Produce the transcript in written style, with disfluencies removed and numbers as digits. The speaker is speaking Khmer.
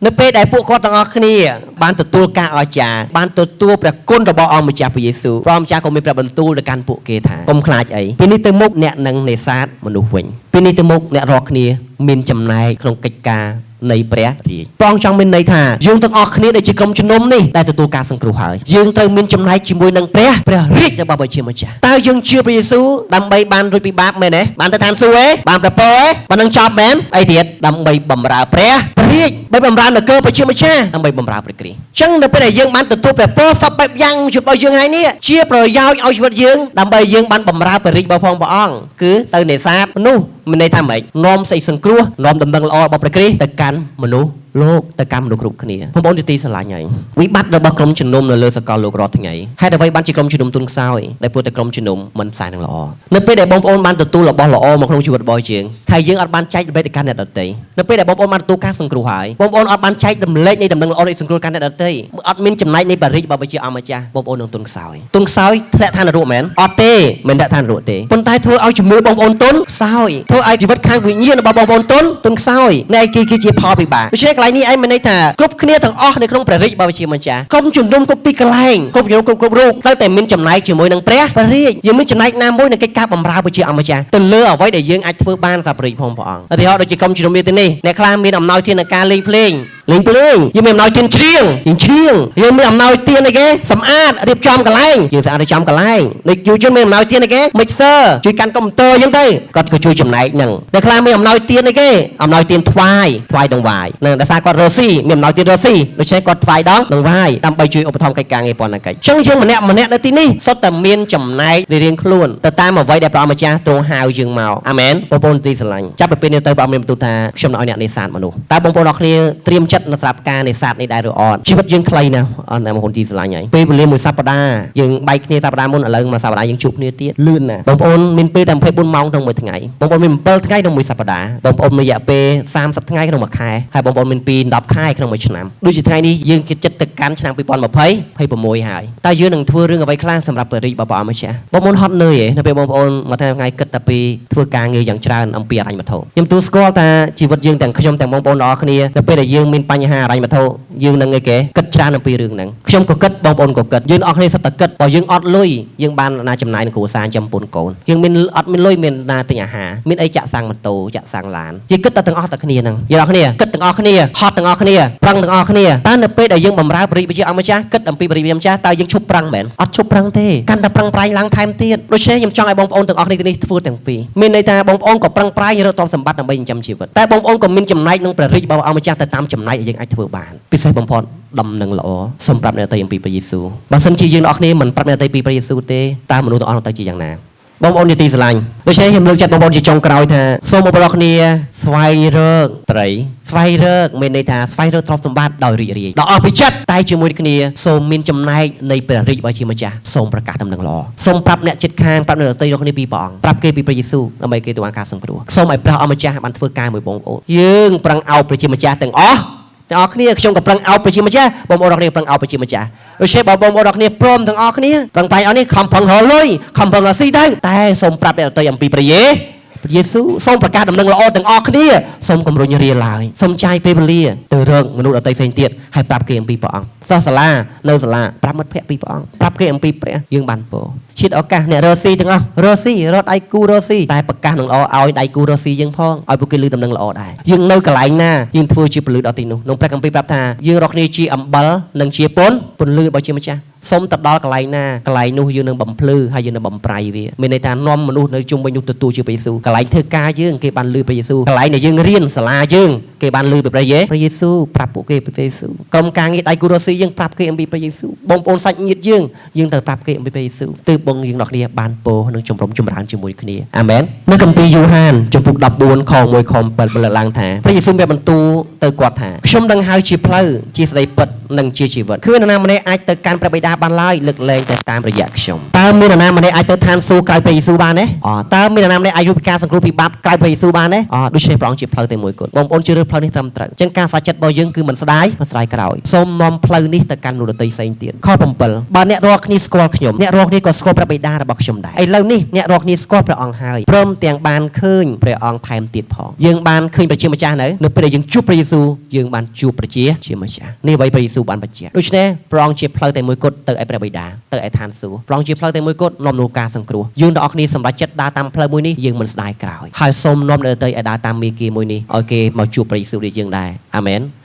នៅពេលដែលពួកគាត់ទាំងអស់គ្នាបានទទួលការអស្ចារ្យបានទទួលព្រះគុណរបស់អង្គម្ចាស់ព្រះយេស៊ូវព្រះអង្គម្ចាស់ក៏មានព្រះបន្ទូលទៅកាន់ពួកគេថាកុំខ្លាចអីពីនេះទៅមុខអ្នកនឹងនេសាទមនុស្សវិញពីនេះទៅមុខអ្នករាល់គ្នាមានចំណែកក្នុងកិច្ចការនៃព្រះរាជព្រះអង្គចង់មានន័យថាយើងទាំងអស់គ្នាដែលជាក្រុមជំនុំនេះដែលទទួលការសង្គ្រោះហើយយើងត្រូវមានចំណែកជាមួយនឹងព្រះព្រះរាជរបស់ព្រះជាម្ចាស់តើយើងជឿព្រះយេស៊ូវដើម្បីបានរួចពីបាបមែនទេបានទៅឋានសួគ៌ទេបានព្រះពរទេបាននឹងចប់មែនអីទៀតដើម្បីបម្រើព្រះព្រះរាជដើម្បីបម្រើនគរព្រះជាម្ចាស់ដើម្បីបម្រើព្រះគ្រីស្ទអញ្ចឹងនៅពេលដែលយើងបានទទួលព្រះពរសពបែបយ៉ាងជីវិតរបស់យើងហើយនេះជាប្រយោជន៍ឲ្យជីវិតយើងដើម្បីយើងបានបម្រើព្រះរាជរបស់ផងព្រះអង្គគឺទៅនេសាទមនុស្សមានន័យថាម៉េចនាំសេចក្ដីសង្គ្រោះនាំដំណឹងល្អរបស់ព្រះគ្រីស្ទទៅកាន់មនុស្សលោកទៅកាន់មនុស្សគ្រប់គ្នាបងប្អូនជាទីស្រឡាញ់ហើយវិបត្តិរបស់ក្រុមជំនុំនៅលើសកលលោករត់ថ្ងៃហេតុអ្វីបានជាក្រុមជំនុំទុនខ្សោយដែលព្រោះតែក្រុមជំនុំមិនផ្សាយនឹងល្អនៅពេលដែលបងប្អូនបានទទួលរបស់ល្អមកក្នុងជីវិតរបស់យើងហើយយើងអត់បានចែករំលែកទៅកាន់អ្នកដទៃនៅពេលដែលបងប្អូនបានទទួលការសង្គ្រោះហើយបងប្អូនអត់បានចែករំលែកនៃដំណឹងល្អនៃសង្គ្រោះកាន់អ្នកដទៃអត់មានចំណែកនៃបរិយារបស់ព្រះជាអម្ចាស់បងប្អូននឹងទុនខ្សោយទុនខ្សោយធ្លាក់ឋាននរកមែនអត់ទេមិនធ្លាក់ឋាននរកទេប៉ុន្តែធ្វើឲ្យជំនឿបងប្អូនទុនខ្សោយធ្វើឲ្យជីវិតខាងវិញ្ញាណរបស់បងប្អូនទុនទុនខ្សោយនេះគេគឺជាផលពិបាកដូច្នេះកន្លែងនេះឯងមានន័យថាគ្រប់គ្នាទាំងអស់នៅក្នុងព្រះរាជរបស់ព្រះជាម្ចាស់ក្រុមជំនុំគ្រប់ទីកន្លែងគ្រប់ជំនុំគ្រប់គ្រប់រូបត្រូវតែមានចំណែកជាមួយនឹងព្រះព្រះរាជយើងមានចំណែកណាមួយในកិច្ចការបម្រើព្រះជាអម្ចាស់ទៅលើអ្វីដែលយើងអាចធ្វើបានសម្រាប់ព្រះរាជផងព្រះអង្គឧទាហរណ៍ដូចជាក្រុមជំនុំនេះទីនេះអ្នកខ្លះមានអំណោយទានในការលេងភ្លេងលេងភ្លេងយើងមានអំណោយទានច្រៀងយើងច្រៀងយើងមានអំណោយទានអីគេសម្អាតរៀបចំកន្លែងយើងស្អាតរៀបចំកន្លែងដូចយុវជនមានអំណោយទានអីគេ mixer ជួយកាន់កុំព្យូទ័រអញ្ចឹងទៅគាត់ក៏ជួយចំណែកហ្នឹងអ្នកខ្លះមានអំណោយទានអីគេអំណោយទានថ្វាយថ្វាយដង្វាយនឹងដោយសារគាត់រស់ស៊ីមានអំណោយទានរស់ស៊ីដូច្នេះគាត់ថ្វាយដងដង្វាយដើម្បីជួយឧបត្ថម្ភកិច្ចការងារពន្ធកិច្ចអញ្ចឹងយើងម្នាក់ម្នាក់នៅទីនេះសុទ្ធតែមានចំណែករៀងៗខ្លួនទៅតាមអ្វីដែលព្រះអម្ចាស់ទ្រង់ហៅយើងមកអាមែនបងប្អូនទីស្រឡាញ់ចាប់ពីពេលនេះទៅព្រះអង្គមានបន្ទូលថាខ្ញុំនឹងឲ្យអ្នកនេសាទមនុស្សតើបងប្អូនអរគ្នាត្រៀមចិត្តនៅសម្រាប់ការនេសាទនេះដែរឬអត់ជីវិតយើងខ្លីណាស់អត់ណាបងប្អូនទីស្រឡាញ់ហើយពេលវេលាមួយសប្តាហ៍យើងបែកគ្នាសប្តាហ៍មុនឥឡូវមួយសប្តាហ៍យើងជួបគ្នាទៀតលឿនណាស់បងប្អូនមានពេលតែ24ម៉ោងក្នុងមួយថ្ងៃបងប្អូនមាន7ថ្ងៃក្នុងមួយសប្តាហ៍បងប្អូនមានរយៈពេល30ថ្ងៃក្នុងមួយខែហើយបងប្អូនមានពី10ខែក្នុងមួយឆ្នាំដូចជាថ្ងៃនេះយើងគិតចិត្តទៅកាន់ឆ្នាំ2020 26ហើយតើយើងនឹងធ្វើរឿងអ្វីខ្លះសម្រាប់ព្រះរាជរបស់ព្រះអង្គម្ចាស់បងប្អូនហត់នឿយឯងនៅពេលបងប្អូនមួយថ្ងៃថ្ងៃគិតតែពីធ្វើការងារយ៉ាងច្រើនអំពីអរិញវត្ថុខ្ញុំទូស្គាល់ថាជីវិតយើងទាំងខ្ញុំទាំងបងប្អូនទាំងអស់គ្នានៅពេលដែលយើងមានបញ្ហាអរិញវត្ថុយើងនឹងអីគេគិតច្រើនអំពីរឿងហ្នឹងខ្ញុំក៏គិតបងប្អូនក៏គិតយើងអស់គ្នាសុទ្ធតែគិតបើយើងអត់លុយយើងបានណាចំណាយនឹងគ្រួសារចំពូនកូនយើងមានអត់មានលុយមានណាទិញអាហារមានអីចាក់សាំងម៉ូតូចាក់សាំងឡានយើងគិតតែទាំងអស់តែគ្នាហ្នឹងយើងអស់គ្នាគិតទាំងអស់គ្នាហត់ទាំងអស់គ្នាប្រឹងទាំងអស់គ្នាតើនៅពេលដែលយើងបម្រើព្រះរាជវិជាអង្គម្ចាស់គិតអំពីព្រះរាជវិជាម្ចាស់តើយើងឈប់ប្រឹងមែនអត់ឈប់ប្រឹងទេកាន់តែប្រឹងប្រែងឡើងថែមទៀតដូច្នេះខ្ញុំចង់ឲ្យបងប្អូនទាំងអស់គ្នាទីនេះធ្វើទាំងពីរមានន័យថាបងប្អូនក៏ប្រឹងប្រែងរកទ្រព្យសម្បត្តិដើម្បីចិញ្ចឹមជីវិតតែបងប្អូនក៏មានចំណែកក្នុងព្រះរាជរបស់អង្គម្ចាស់ទៅតាមចំណែកដែលយើងអាចធ្វើបានពិសេសបំផុតដំណឹងល្អសូមប្រាប់អ្នកដទៃអំពីព្រះយេស៊ូវបើសិនជាយើងទាំងអស់គ្នាមិនប្រាប់អ្នកដទៃពីព្រះយេស៊ូវទេតើមនុស្សទាំងអស់នោះទៅជាយ៉ាងណាបងប្អូនជាទីស្រឡាញ់ដូច្នេះខ្ញុំលើកចិត្តបងប្អូនជាចុងក្រោយថាសូមបងប្អូនគ្នាស្វែងរកត្រីស្វែងរកមានន័យថាស្វែងរកទ្រព្យសម្បត្តិដោយរីករាយដល់អស់ពីចិត្តតែជាមួយគ្នាសូមមានចំណែកនៃព្រះរាជរបស់ជាម្ចាស់សូមប្រកាសដំណឹងល្អសូមប្រាប់អ្នកជិតខាងប្រាប់អ្នកដទៃរបស់គ្នាពីព្រះអង្គប្រាប់គេពីព្រះយេស៊ូវដើម្បីគេទទួលបានការសង្គ្រោះសូមឲ្យព្រះអម្ចាស់បានធ្វើការមួយបងប្អូនយើងប្រឹងអោបព្រះជាម្ចាស់ទាំងអស់ទាំងអស់គ្នាខ្ញុំក៏ប្រឹងអោបព្រះជាម្ចាស់បងប្អូនអរគ្នាប្រឹងអោបព្រះជាម្ចាស់ដូច្នេះបើបងប្អូនអរគ្នាព្រមទាំងអស់គ្នាប្រឹងប្រែងអស់នេះខំប្រឹងរកលុយខំប្រឹងរកស៊ីទៅតែសូមប្រាប់អ្នកដទៃអំពីព្រះយេព្រះយេស៊ូវសូមប្រកាសដំណឹងល្អទាំងអស់គ្នាសូមកុំរុញរាឡើយសូមចាយពេលវេលាទៅរកមនុស្សដទៃផ្សេងទៀតហើយប្រាប់គេអំពីព្រះអង្គសិស្សសាលានៅសាលាប្រាប់មិត្តភក្តិពីព្រះអង្គប្រាប់គេអំពីព្រះយើងបានពរជាតិឱកាសអ្នករកស៊ីទាំងអស់រកស៊ីរកដៃគូរកស៊ីតែប្រកាសនឹងល្អឲ្យដៃគូរកស៊ីយើងផងឲ្យពួកគេឮដំណឹងល្អដែរយើងនៅកន្លែងណាយើងធ្វើជាពលឺដល់ទីនោះក្នុងព្រះគម្ពីរប្រាប់ថាយើងរកគ្នាជាអំបិលនិងជាពន្ធពន្លឺរបស់ជាម្ចាស់សូមទៅដល់កន្លែងណាកន្លែងនោះយើងនឹងបំភ្លឺហើយយើងនឹងបំប្រៃវាមានន័យថានាំមនុស្សនៅជុំវិញនោះទទួលជាព្រះយេស៊ូវកន្លែងធ្វើការយើងគេបានឮព្រះយេស៊ូវកន្លែងដែលយើងរៀនសាលាយើងគេបានឮពីព្រះយេព្រះយេស៊ូវប្រាប់ពួកគេពីព្រះយេស៊ូវក្រុមការងារដៃគូរស់ស៊ីយើងប្រាប់គេអំពីព្រះយេស៊ូវបងប្អូនសាច់ញាតិយើងយើងត្រូវប្រាប់គេអំពីព្រះយេស៊ូវទើបបងយើងដល់គ្នាបានពោនិងជំរុំចម្រើនជាមួយគ្នាអាមែននៅគម្ពីរយូហានជំពូក14ខ1ខ7លើកឡើងថាព្រះយេស៊ូវមានបន្ទូលទៅគាត់ថាខ្ញុំដឹងហើយជាផ្លូវជាស្ដីពិតនិងជាជីវិតគ្មាននរណាម្នាក់អាចទៅកាន់ព្រះបិតាបានឡើយលើកលែងតែតាមរយៈខ្ញុំតើមាននរណាម្នាក់អាចទៅឋានសួគ៌ក្រៅព្រះយេស៊ូវបានទេអតើមាននរណាម្នាក់អាចរួចពីការសង្គ្រោះពីបាបក្រៅព្រះយេស៊ូវបានទេអដូច្នេះព្រះអង្គជាផ្លូវតែមួយគត់បងប្អូនជឿរើសផ្លូវនេះត្រឹមត្រូវអញ្ចឹងការសាច់ចិត្តរបស់យើងគឺមិនស្ដាយមិនស្ដាយក្រោយសូមនាំផ្លូវនេះទៅកាន់មនុស្សដទៃផ្សេងទៀតខ7បើអ្នករាល់គ្នាស្គាល់ខ្ញុំអ្នករាល់គ្នាក៏ស្គាល់ព្រះបិតារបស់ខ្ញុំដែរឥឡូវនេះអ្នករាល់គ្នាស្គាល់ព្រះអង្គហើយព្រមទាំងបានឃើញព្រះអង្គថែមទៀតផងយើងបានឃើញព្រះជាម្ចាស់នៅនៅពេលដែលយើងជួបព្រះយេស៊ូវ ស៊ូវយើងបានជួបព្រះជាជាម្ចាស់នេះអ្វីព្រះយេស៊ូវបានបញ្ជាក់ដូច្នេះព្រះអង្គជាផ្លូវតែមួយគត់ទៅឯព្រះបិតាទៅឯឋានសួគ៌ព្រះអង្គជាផ្លូវតែមួយគត់នាំនូវការសង្គ្រោះយើងទាំងអស់គ្នាសម្រេចចិត្តដើរតាមផ្លូវមួយនេះយើងមិនស្ដាយក្រោយហើយសូមនាំអ្នកដទៃឲ្យដើរតាមមាគ៌ាមួយនេះឲ្យគេមកជួបព្រះយេស៊ូវដូចយើងដែរអាមែន។